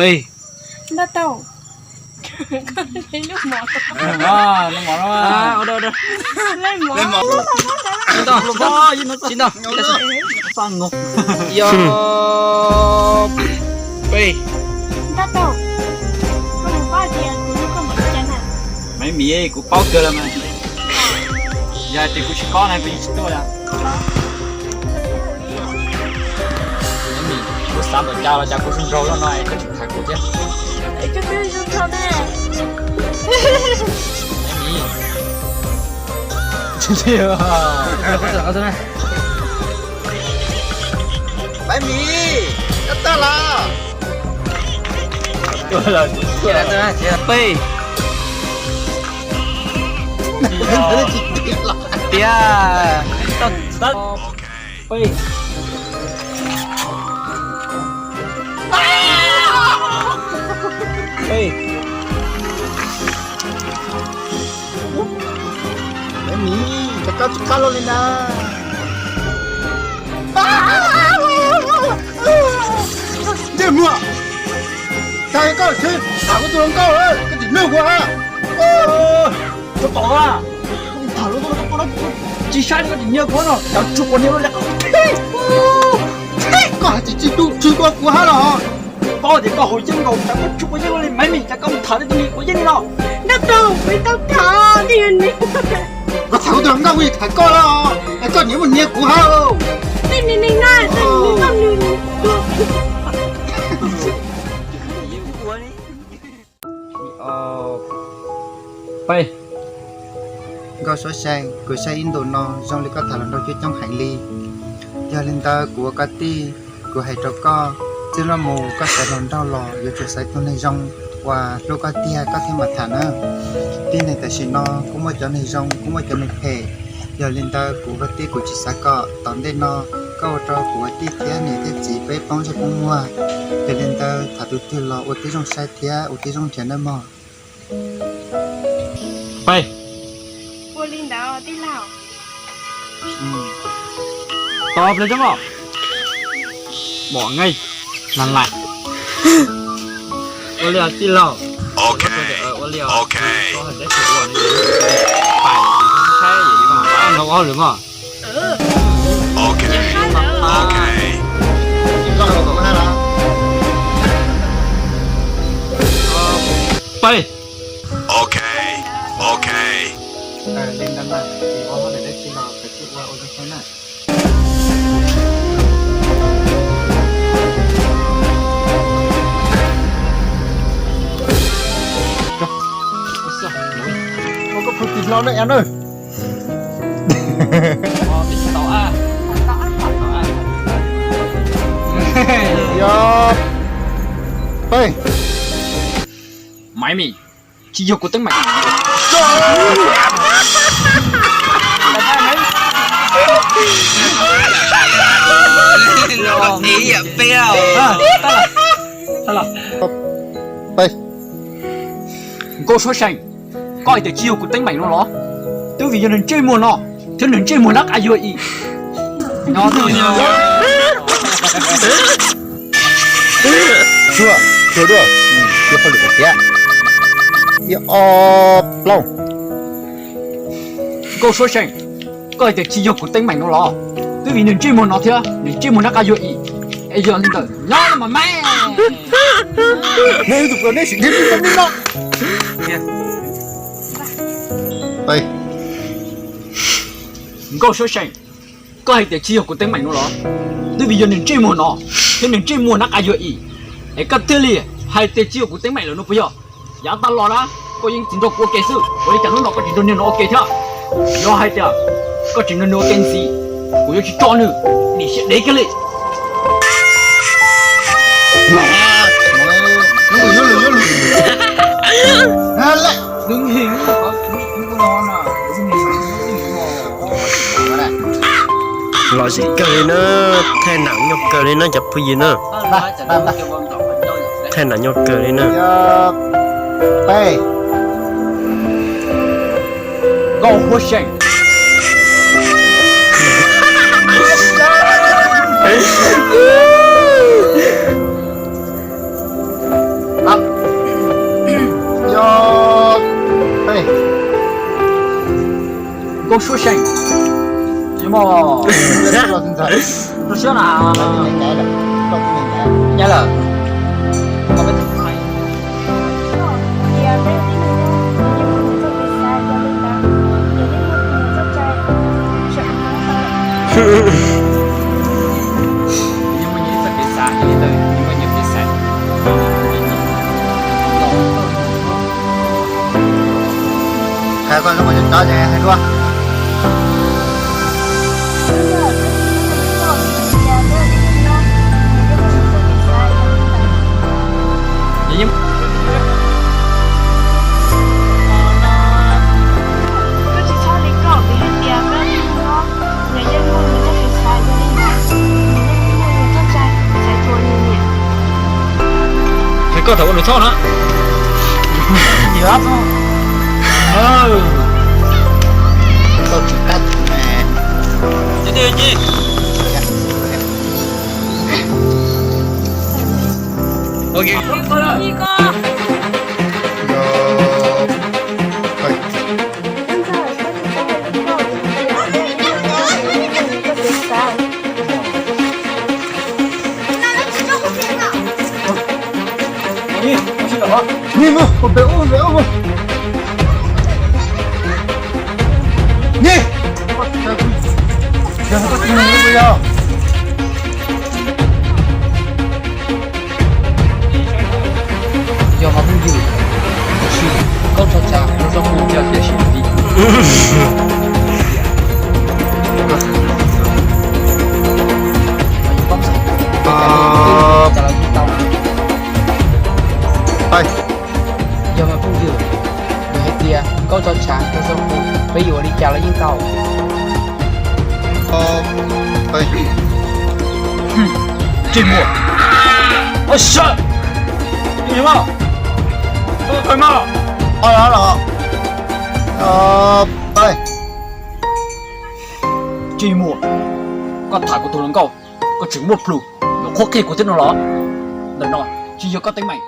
Ej. Npaj tau. Ua da, ua da. Tsis ntau, tsis ntau. Yog peb. Maiv Mis, kuv paub kawg lawm mas. Yog hais tias kuv tsis paub na kuv yeej tsis tuaj li. Maiv Mis, kuv xav npaum cas los cas kuv zoo nraug zoj no es koj tseem tham kuv thiab. Maiv Mis. Maiv Mis, koj tuaj los? Peb. Tiag. Peb. Peb. Maiv Mis, cas koj tsis qab luaj li na. Ntsej muag, tag koj tsis tham kuv tus hluas nkauj, koj tsis nug kuv hab. Koj pom a, tham hluas nkauj no, tsis saib koj tsis nyiag kuv no, cov tsuj quav niag loj li. Koj hais tsis txij tub tsis dua kuv hab los? Paub tias koj haus yeeb nkaus, cas koj tsuj quav yeeb li Maiv Mis, cas koj mus tham tej tug niag quav yeeb li no? Npaj tau, kuv tsis tau tham, twb yog neb. Koj tham kuv tus hluas nkauj kuv yeej tham koj los, es koj niam mus nyiag kuv hab. Tej niag neeg na, tej niag neeg na. Peb. Nkauj Suab Xyeem, kuv saib ib ntus no zoo li koj tham hluas nraug coob coob heev li. Yog li ntawd kuv ua koj tij, kuv hais rau koj, txij no mus koj xav hluas nraug los yuav tsum xaiv tus neeg zoo uas hlub koj tiag koj thiaj mam tham na. Tib neeg tam sim no kuj muaj cov neeg zoo kuj muaj cov neeg phem. Yog li ntawd kuv ua tij kuv tsis xav kom tom ntej no koj ua rau kuv ua tij thiab niam thiab txiv peb poob ntsej poob muag. Yog li ntawd tham tus twg los ua tib zoo saib thiab ua tib zoo nrhiav nawb mog. Peb. Ua li ntawd tij laug. Tau ple coob os. Mom nqaij na lais. Ua li tij laug. Ua li os. Pais, no ob lwm mog. Peb. Koj pw tim hlo na es na. Yog peb. Maiv Mis, tsis yog kuv teeb meem. Peb. Nkauj Suab Xyeem, koj hais tias tsis yog kuv teeb meem no los? Twb vim yog nws ntsej muag no thiab nws ntsej muag nab qa yuag ib. Tsuag, tsuag dua, tsuag hauj lwm tiav. Ib ob plaub. Nkauj Suab Xyeem, koj hais tias tsis yog kuv teeb meem no los? Twb vim nws ntsej muag no thiab nws ntsej muag nab qa yuag ib. Es yog li ntawd nyob mas maiv. Nkauj Suab Xyeem, koj hais tias tsis yog kuv teeb meem no los? Twb vim yog nws ntsej muag no thiab nws ntsej muag nab qa yuag ib, es koj thiaj li hais tias tsis yog kuv teeb meem lawm no puas yog? Yav tag los na, koj yeej tsis nrog kuv ua ke xwb, ua li cas hnub no koj tsis nrog niag no ua ke thiab? Yog hais tias koj tseem nrog nws ua ke ntxiv, kuv yuav tsis tso nws dim siab dev kiag li. Los zim kawg li na, thaij nam nyuaj kawg li na cov phooj ywg na. Thaij nam nyuaj kawg li na. Peb. Nkauj Suab Xyeem. Koj suab seej. Tus siab na. Nyav lawm. Hais koj zoo ua cov tsov ces hais dua. Hais koj thaum ua lus txhob na. Tau tsis kab. Ni mus, pem ub, pem ub mus. Ni. Yog koj tsis mus, yog mas phooj ywg, tab sis koj tso tshav rau zoo mus, yog tiam sis ti. Yog mas phooj ywg, yog hais tias koj tso tshav rau zoo mus, peb yuav ua li cas los yeej tau. Tsis muaj. Ua sawv. Tsis muaj. Qhov no los. Tsis muaj. Koj tham kuv tus hluas nkauj, koj tseem muaj plhus yuav qhuab qhia kuv thiab no los? Ntawm no tsis yog koj teeb meem.